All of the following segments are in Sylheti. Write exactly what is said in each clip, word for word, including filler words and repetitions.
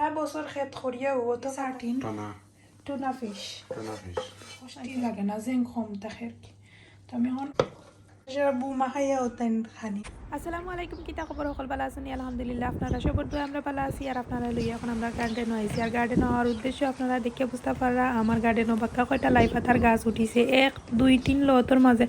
সারা বছর খেত করিয়া ও তো সার্টিন টানা। Tuna fish। Tuna fish। কষ্ট লাগে না, জেং কম থাকে আর কি। তো আমি এখন বুমা খাইয়া ওতাইন খানি। আসসালামু আলাইকুম, কিতা খবর? হকল ভালা আছইন নি? আলহামদুলিল্লাহ, আপনারা সবর দোয়ায় আমরা ভালা আছি। আর আপনারারে লইয়া এখন আমরা গার্ডেনো আইছি। আর গার্ডেনো আওয়ার উদ্দেশ্য আপনারা দেখিয়া বুঝতা পাররা, আমার গার্ডেনো বাক্কা কয়টা লাই পাতার গাছ উঠিছে, এক, দুই, তিন লতর মাঝে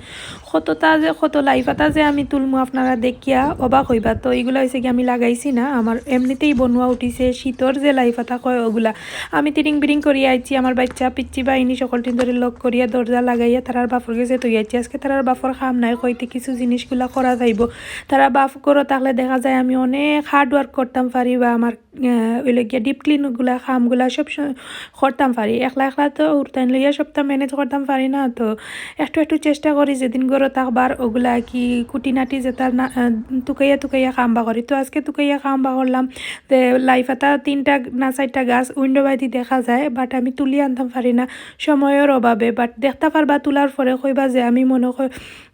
কততা যে, কত লাই পাতা যে আমি তুলমু, আপনারা দেখিয়া অবাক অইবা। তো ইগুলা অইছে কি আমি লাগাইছি না, আমার এমনিতেই বনুয়া উঠিছে, শীতর যে লাই পাতা কয় ওগুলা। আমি তিরিং বিরিং করিয়া আইছি, আমার বাইচ্চা পিচ্চি বাহিনী হকলটিন ধরি লগ করিয়া দরজা লাগাইয়া তারার বাফর গেছে থইয়া আইছি। আজকে তারার বাফর কাম নাই, কইতে কিছু জিনিসগুলা করা যাইবো। তারা বাফ ঘরো থাকলে দেখা যায় আমি অনেক hard work করতাম পারি বা আমার, আহ, অইলো গিয়া deep clean গুলা, কামগুলা সব স-, করতাম পারি। একলা একলা তো হুরুতাইন লইয়া সবটা manage করতাম পারি না, তো একটু একটু চেষ্টা করি যেদিন ঘরো থাকবার ওগুলা কি কুটিনাটি যেতা না, আহ, তুকাইয়া তুকাইয়া কাম বা করি। তো আজকে তুকাইয়া কাম বা করলাম, তে লাই পাতা তিনটা না চাইরটা গাছ window বায়দি দেখা যায়, but আমি তুলি আনতাম পারি না সময়র অভাবে। But দেখতা পারবা তুলার পরে কইবা যে আমি মনো কয়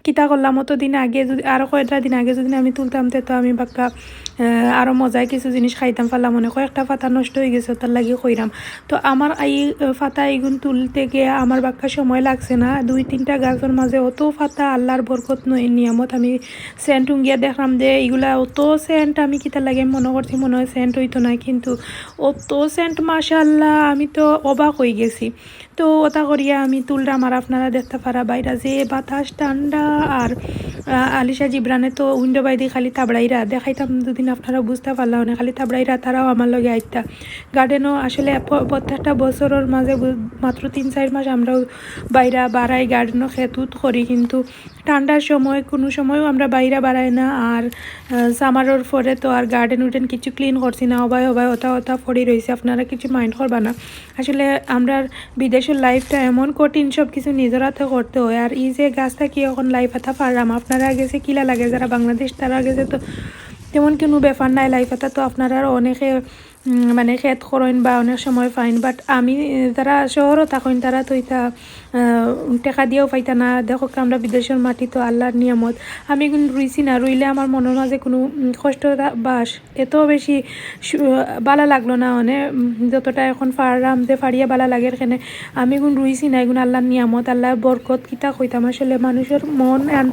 কিতা করলাম, অত দিন আগে যদি, আরো কয়টা দিন আগে যদি আমি তুলতাম, তে তো আমি বাক্কা, আহ, আরো মজায় কিছু জিনিস খাইতাম পারলাম। অনে কয়েকটা পাতা নষ্ট অইগেছে, তার লাগি কইরাম। তো আমার এই, আহ, পাতা ইগুন তুলতে গিয়া আমার বাক্কা সময় লাগছে না। দুই তিনটা গাছর মাঝে অত পাতা, আল্লার বরকত নয়, নিয়ামত। আমি scent উঙ্গিয়া দেখলাম যে ইগুলা অত scent, আমি কিতা লাগে মনো করছি মনো হয় scent অইতো না, কিন্তু অত scent, মাশাআল্লাহ, আমি তো অবাক অইগেছি। তো ওটা করিয়া আমি তুলরাম, আর আপনারা দেখতা পাররা বাইরা যে বাতাস ঠান্ডা, আর, আহ, আলিশা জিবরানে তো window বায়দি খালি থাবড়াইরা, দেখাইতাম দুদিন, আপনারা বুঝতা পারলা অনে, খালি থাবড়াইরা, তারাও আমার লগে আইতা। গার্ডেনো আসলে প-, প্রত্যেকটা বছরর মাঝে বু-, মাত্র তিন চাইর মাস আমরাও বাইরা বারাই, গার্ডেনো খেতুত করি, কিন্তু ঠান্ডার সময় কুনু সময়ও আমরা বাইরা বারাই না। আর, আহ, summer-র পরে তো আর গার্ডেন উর্ডেন কিছু clean করছি না, হবায় হবায় ওটা ওটা পড়ি রইছে, আপনারা কিছু mind করবা না। আসলে আমরার বিদেশর life-টা এমন কঠিন, সব কিছু নিজর আতে করতে হয়। আর এই যে গাছ থাকি এখন লাই পাতা পাররাম, আপনারার গেছে কিলা লাগে, যারা বাংলাদেশ, তারার গেছে তো তেমন কুনু ব্যাপার নাই লাই পাতা, তো আপনারার অনেকে উম, মানে খেত করইন বা অনেক সময় পাইন, but আমি, আহ, যারা শহরো থাকইন, তারা তো ইতা, আহ, টেকা দিয়াও পাইতা না। দেখউক্কা, আমরা বিদেশর মাটি তো আল্লার নিয়ামত। আমি ইগুন রুইছি না, রুইলে আমার মনর মাঝে কুনু, উম, কষ্ট রা-, বাস এত বেশি সু-, বালা লাগলো না, মানে, উম, যতটা এখন পাররাম যে পারিয়া বালা লাগের কেনে। আমি ইগুন রুইছি না, ইগুন আল্লার নিয়ামত, আল্লার বরকত, কিতা কইতাম। আসলে মানুষর মন and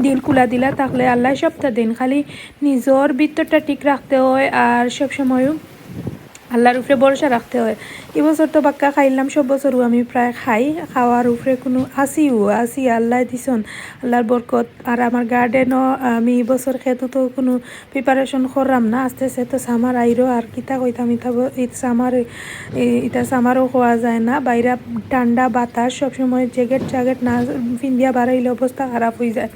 দিল খুলা দিলা থাকলে আল্লায় সবটা দেইন, খালি নিজর ভিতরটা ঠিক রাখতে হয়, আর সব সময়ও আল্লার উপরে ভরসা রাখতে হয়। এই বছর তো বাক্কা খাইলাম, সব বছরও আমি প্রায় খাই, খাওয়ার উপরে কুনু আসিও আসি, আল্লায় দিছইন, আল্লার বরকত। আর আমার গার্ডেনো আমি এই বছর খেতো তো কুনু preparation কররাম না, আস্তে আস্তে তো summer আইরো, আর কিতা কইতাম, ইতা ব-, ই summer, ই-, ইতা summer-ও কওয়া যায় না, বাইরা ঠান্ডা বাতাস, সবসময় jacket ট্যাকেট না ফিন্দিয়া বারাইলে অবস্থা খারাপ অইযায়।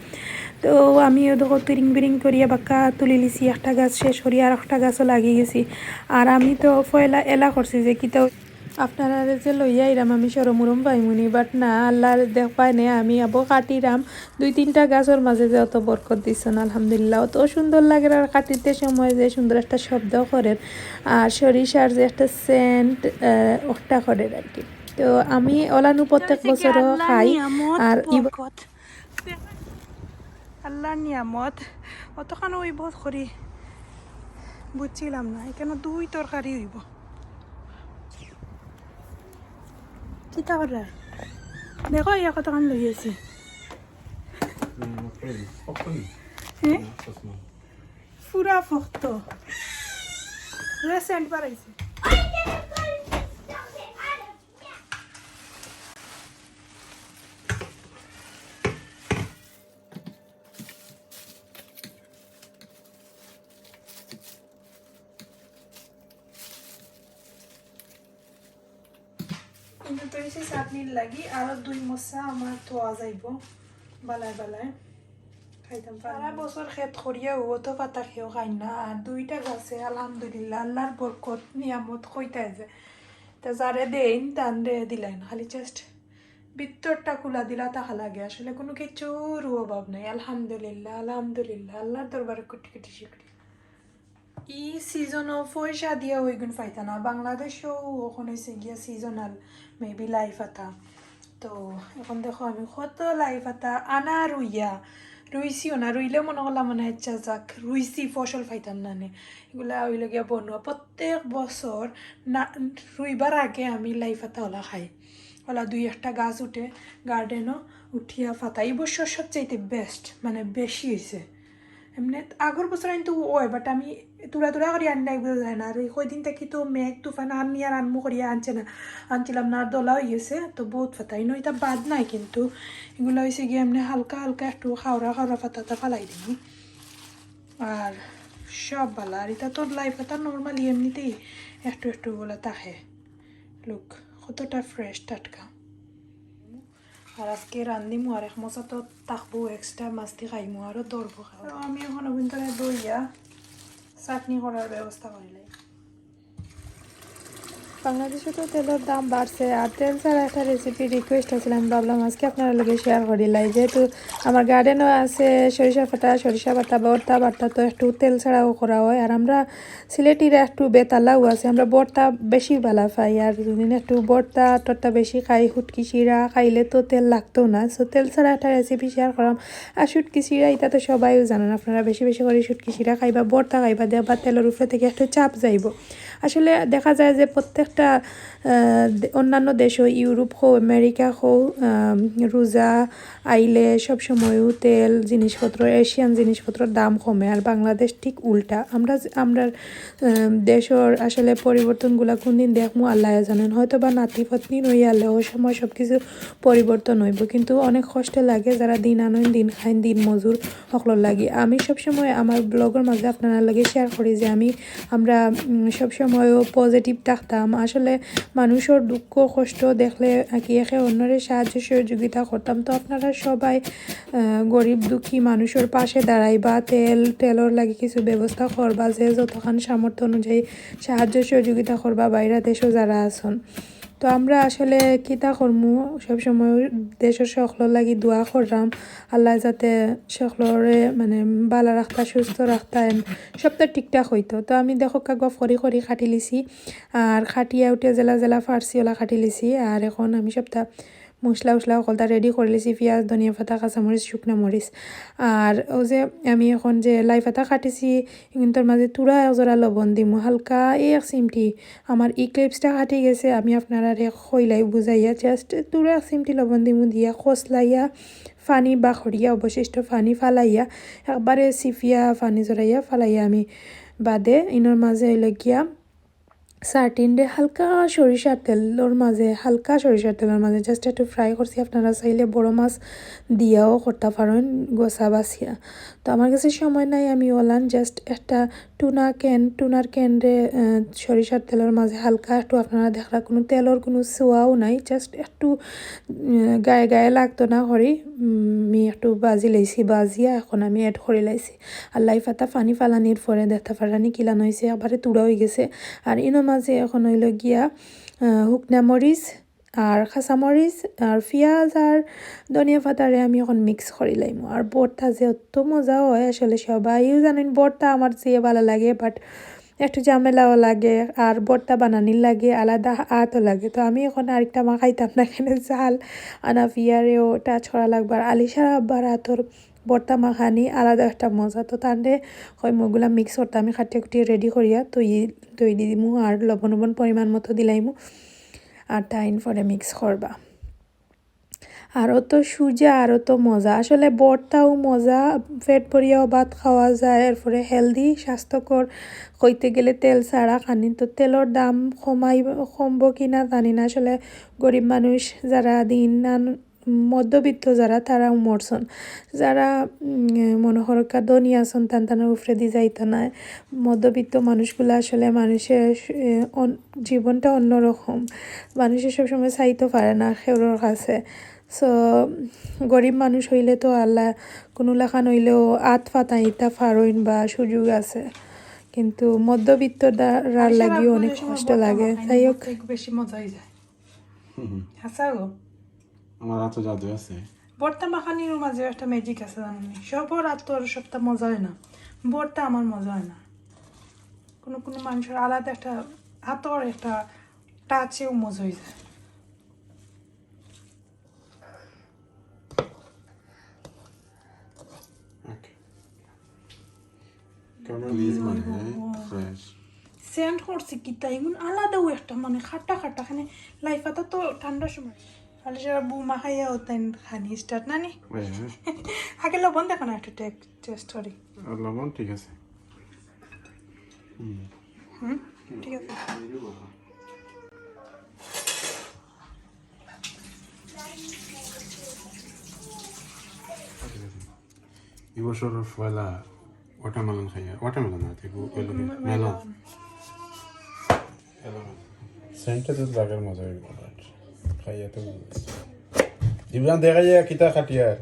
তো আমিও দেখো তিরিং বিরিং করিয়া বাক্কা তুলিলিছি, একটা গাছ শেষ করি আর একটা গাছও লাগিয়ে গেছি। আর আমি তো পয়লা এলা করছি যে কিতা আপনারারে যে লইয়া আইরাম আমি শরম উরম পাইমুনি, but না, আল্লার দেখ পায় নে, আমি আবো কাটিরাম। দুই তিনটা গাছর মাঝে যে অত বরকত দিছইন, আলহামদুলিল্লাহ, অত সুন্দর লাগের। আর কাটিতে সময় যে সুন্দর একটা শব্দ করের, আর সরিষার যে একটা scent, আহ, ওটা করের আর কি। তো আমি ওলানু প্রত্যেক বছরও খাই। আর ই ব- আল্লার নিয়ামত, অতখান অইবো করি বুঝছিলাম না, এখানো দুই তরকারি অইবো। কিতা কররা? দেখো, ইয়া কতখান লই আছি। হুম, শক্ত নি? হ্যাঁ? না, শক্ত না। পুরা শক্ত। পুরা scent বারাইছে। কিন্তু তো এই চাটনির লাগি আরো দুই মশা আমার থোয়া যাইবো, বালায় বালায় খাইতাম পারি। সারা বছর খেত করিয়া ও তো পাতা কেউ খাই না, আর দুইটা গাছে আলহামদুলিল্লাহ আল্লার বরকত নিয়ামত কইতায় যে, তা যারে দেইন তানরে দিলাইন, খালি just ভিতরটা খুলা দিলা থাকা লাগে, আসলে কুনু কিছুর অভাব নাই। আলহামদুলিল্লাহ, আলহামদুলিল্লাহ, আল্লার দরবারে কুটি কুটি শুকরিয়া। ই season-ও পয়সা দিয়া ওইগুন পাইতা না, বাংলাদেশও অখন অইছে গিয়া seasonal maybe লাই পাতা। তো অখন দেখো আমি কত লাই পাতা আনা রুইয়া, রুইছিও না, রুইলেও মনো করলাম মানে আচ্ছা যাক, রুইছি ফসল পাইতাম না নে। এগুলা অইলো গিয়া বনুয়া। প্রত্যেক বছর না রুইবার আগে আমি লাই পাতা ওলা খাই। ওলা দুই একটা গাছ উঠে গার্ডেনও, উঠিয়া পাতা। এই বছর সবচাইতে বেস্ট, মানে বেশি অইছে। এমনে আগর বছর কিন্তু অয়, but আমি তুরা তুরা করি আনি নাই, বুঝা যায় না। আর এই কয়দিন থাকি তো মেঘ তুফান আর নিয়া আর আনমু করিয়া আনছে না, আনছিলাম না, আর দলা অই গেছে, তো বউত পাতা। ইনো ইতা বাদ নাই, কিন্তু এগুলা অইছে গিয়া এমনে হালকা হালকা একটু খাওরা খাওরা পাতা তা ফালাই দিমু। আর সব বালা। আর ইতা তো লাই পাতা normally এমনিতেই একটু একটু ওলা থাকে। লুক, কতটা ফ্রেশ টাটকা। আর আজকে রান্ধিমু আর এক মশা তো থাকবো, এক্সট্রা মাছ দি খাইমু, আরও ধরবো খাওয়া। তো আমি এখন ওভেন ধইয়া চাটনি করার ব্যবস্থা করিলাই। বাংলাদেশো তো তেলর দাম বাড়ছে, আর তেল ছাড়া একটা রেসিপি রিকোয়েস্ট আছিল, আমি ভাবলাম আজকে আপনারার লগে শেয়ার করিলাই। যেহেতু আমার গার্ডেনও আছে সরিষা পাতা, সরিষা পাতা, ভর্তা বাট্টা তো একটু তেল ছাড়াও করা অয়। আর আমরা সিলেটিরা একটু বেতালাও আছে, আমরা ভর্তা বেশি বালা পাই। আর যদি একটু ভর্তা টর্তা বেশি খাই, শুটকি শিরা খাইলে তো তেল লাগতো না। সো তেল ছাড়া একটা রেসিপি শেয়ার করাম। আর শুটকি শিরা ইতা তো সবাইও জানইন, আপনারা বেশি বেশি করি শুটকি শিরা খাইবা, ভর্তা খাইবা, দিয়া বা তেলর উপরে থাকি একটু চাপ যাইবো। আসলে দেখা যায় যে প্রত্যেকটা, আহ, দে-, অন্যান্য দেশও, ইউরোপ হোক, আমেরিকা হোক, আহ, রোজা আইলে সব সময়ও তেল জিনিসপত্র, এশিয়ান জিনিসপত্রর দাম কমে, আর বাংলাদেশ ঠিক উল্টা। আমরা, আমরা, আহ, দেশর আসলে পরিবর্তনগুলা কোন দিন দেখমু আল্লায় জানইন। হয়তো বা নাতি পত্নী নইয়ালেও সময় সব কিছু পরিবর্তন অইবো, কিন্তু অনেক কষ্ট লাগে যারা দিন আনইন, দিন খাইন, দিন মজুর হকলর লাগি। আমি সবসময় আমার ব্লগর মাঝে আপনারার লগে শেয়ার করি যে আমি, আমরা, উম, সবসময়ও পজিটিভ থাকতাম। আসলে মানুষর দুঃখ কষ্ট দেখলে আর কি একে অন্যরে সাহায্য সহযোগিতা করতাম। তো আপনারা সবাই, আহ, গরিব দুঃখী মানুষর পাশে দাঁড়াইবা, তেল, তেলর লাগি কিছু ব্যবস্থা করবা, যে যতখান সামর্থ্য অনুযায়ী সাহায্য সহযোগিতা করবা, বাইরা দেশও যারা আছইন। তো আমরা আসলে কিতা করমু, সবসময় দেশর সকলর লাগি দোয়া কররাম, আল্লায় যাতে সকলরে মানে বালা রাখতা, সুস্থ রাখতা, এন সবটা ঠিকঠাক অইতো। তো আমি দেখউক্কা গফ করি করি কাটিলিছি, আর কাটিয়া উঠিয়া যেলা যেলা পারছি ওলা কাটিলিছি। আর এখন আমি সবটা মশলা উশলা হকলতা রেডি করিলিছি, পিয়াজ, ধনিয়া পাতা, কাঁচামরিচ, শুকনা মরিচ। আর অউ যে আমি এখন যে লাই পাতা কাটিছি, ইগুনতর মাঝে থুড়া এক জরা লবণ দিমু, হালকা এক চিমটি। আমার ই ক্লিপসটা কাটি গেছে, আমি আপনারারে কইলাই বুঝাইয়া, just থুড়া এক চিমটি লবণ দিমু, দিয়া কচলাইয়া পানি বা খরিয়া অবশিষ্ট পানি ফালাইয়া, একবারে চিপিয়া পানি জড়াইয়া ফালাইয়া আমি বাদে ইনোর মাঝে অইলো গিয়া সার্টিনরে হালকা সরিষার তেলর মাঝে, হালকা সরিষার তেলর মাঝে just একটু ফ্রাই করছি। আপনারা চাইলে বড় মাছ দিয়াও করতা পারইন, গোসা বাছিয়া। তো আমার কাছে সময় নাই, আমি ওলান just একটা টুনা ক্যান, টুনার ক্যানরে, আহ, সরিষার তেলর মাঝে হালকা একটু, আপনারা দেখরা কুনু তেলর কুনু ছোঁয়াও নাই, just একটু, উম, গায়ে গায়ে লাগতো না করি, উম, আমি একটু বাজি লাইছি, বাজিয়া এখন আমি অ্যাড করি লাইছি। আর লাই পাতা পানি ফালানির পরে দেখতা পাররানি কিলান অইছে, একবারে থুড়া অই গেছে। আর ইনোর মাঝে এখন অইলো গিয়া, আহ, শুকনা মরিচ আর কাঁচা মরিচ আর পিয়াজ আর ধনিয়া পাতারে আমি এখন মিক্স করি লাইমু। আর ভর্তা যে অত মজা অয়, আসলে সবাইও জানইন ভর্তা আমার যে বালা লাগে, but একটু ঝামেলাও লাগে, আর ভর্তা বানানির লাগি আলাদা আতও লাগে। তো আমি এখন আরেকটা মাখাইতাম না, এখানে ঝাল আনা পিয়ারেও টাচ করা লাগবো। আর আলিশার আব্বার আতর ভর্তা মাখানি আলাদা একটা মজা। তো তানরে কইমু অগুলা মিক্স করতা, আমি কাটিয়া কুটিয়া রেডি করিয়া থই, থই দিমু, আর লবণ উবণ পরিমাণ মতো দিলাইমু, আর তাইন পরে মিক্স করবা। আর অত সুজা, আর অত মজা। আসলে ভর্তাও মজা, পেট ভরিয়াও ভাত খাওয়া যায়, এরপরে হেলদি, স্বাস্থ্যকর। কইতে গেলে তেল ছাড়া খানি, তো তেলর দাম কমাই, কমবো কি না জানি না। আসলে গরিব মানুষ যারা, দিন আন-, মধ্যবিত্ত যারা, তারাও মরছন। যারা, উম, মনে করউক্কা ধনী আছন, তান তানর উপরেদি যাইতা নায়। মধ্যবিত্ত মানুষগুলা আসলে মানুষের, এ, অন-, জীবনটা অন্যরকম। মানুষে সবসময় চাইতো পারে না কেউরর কাছে। So, গরিব মানুষ অইলে তো আল্লায় কুনু লাখান অইলেও আত পাতাইতা পারইন বা সুযোগ আছে, কিন্তু মধ্যবিত্ত দা-, রার লাগিও অনেক কষ্ট লাগে। যাই হোক, বেশি মজা অই যায়। হুম, হুম। হাছা গো। আমার আতো জাদু আছে। ভর্তা মাখানির মাঝে একটা ম্যাজিক আছে, জানইননি? সবর আতর সবটা মজা অয় না, ভর্তা আমার মজা অয় না। কুনু কুনু মানুষর আলাদা একটা আতর, একটা টাচেও মজা অই যায়। Please মানে, হ্যাঁ, fresh। সেন্ট করছে কিতা, এগুন আলাদাউ একটা মানে খাটা খাটা, খানে লাই পাতা তো ঠান্ডার সময়। খালি সারা বুমা খাইয়া ওতাইন খানি start নানি। হ্যাঁ। আগে লবণ দেখো না, একটা টেস্ট করি। আর লবণ ঠিক আছে। হুম। হুম, ঠিক আছে। ঠিক আছে। এই বছর পয়লা watermelon খাইয়া, watermelon না, ঠিক মেলন। সেন্টটা তো লাগার মজা হইব, but খাইয়া তো জীবন দেখা যায় কিতা খাটিয়ার।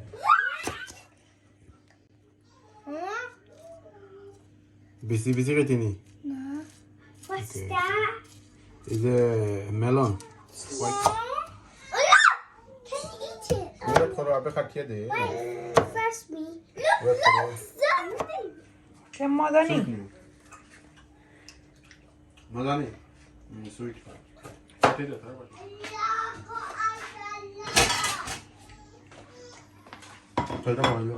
বেশি বেশি খাইতে নি? না। What's Okay. that? এই যে melon. Can you eat it? Wait করো, আপনি খাটিয়ে দে। Wait, first me. Look, look, something. কে মজা নি? মজা নেই? হুম, সুইট। খাটিয়ে দে, তারপর। সেটা খাওয়াইলো।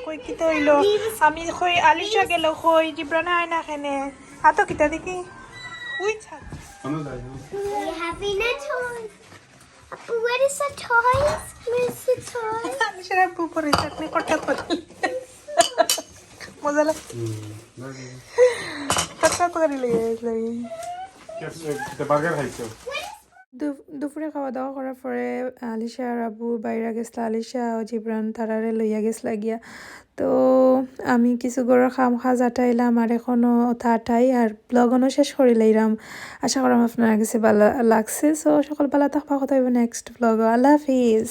কই কিতা হইলো? আমি কই, আলিশা গেল কই, জিব্রানে আয় না কেনে। আতো কিতা দেখি। উই ছাত। কোনো যায় না। We're having a toy. Appu, where is the toys? Where's the toys? আলিশার আপু পরে চাটনি কটকাট করে। মজা লাগে। হুম, লাগে। কটকাট করে লইয়া আইলো। কে, এ, কিতা বার্গার খাইছো? দু-, দুপুরে খাওয়া দাওয়া করার পরে আলিশা আর আব্বু বাইরে গেছলা। আলিশা ও জিবরান তারারে লইয়া গেছলা গিয়া। তো আমি কিছু ঘরর কাম কাজ আটাইলাম, আর এখনো ওটা আটাই, আর ব্লগ অনো শেষ করি লাইরাম। আশা করাম আপনার কাছে ভালা লাগছে। So সকল ভালা থাকবা, কথা হইব নেক্সট ব্লগ। আল্লাহ হাফিজ।